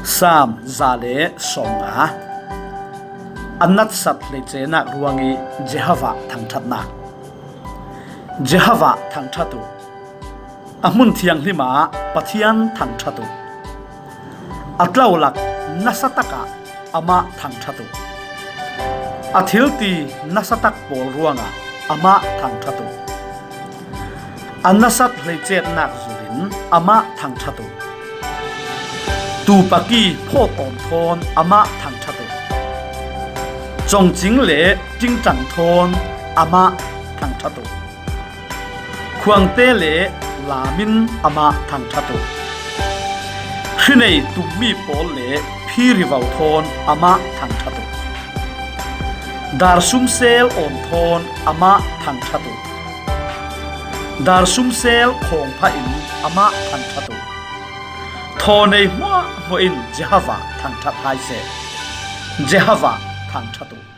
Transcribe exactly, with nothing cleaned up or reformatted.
Sam za le sawmnga. A natsat hleicenak ruangih Jehovah thangṭhatnak. Jehovah thangṭhat uh. A hmun thianghlim ah Pathian thangṭhat uh. A tlolak nasatak ah amah thangṭhat uh. A thilti nasatak pawl ruangah amah thangṭhat uh. A nasat hleicetnak zulin amah thangṭhat uh. Tupaki phawt tawn thawn amah thangṭhat uh. Congcing le ṭingṭang thawn amah thangṭhat uh. Khuangte le lamin amah thangṭhat uh. Hrinei tummi pawl le phirivau thawn amah thangṭhat uh. Darsumsel awn thawn amah thangṭhat uh. Darsumsel khawngpha in amah thangṭhat uh. Thawnei hmuahhmuah in Jehovah thangṭhat hai seh. Jehovah thangṭhat uh.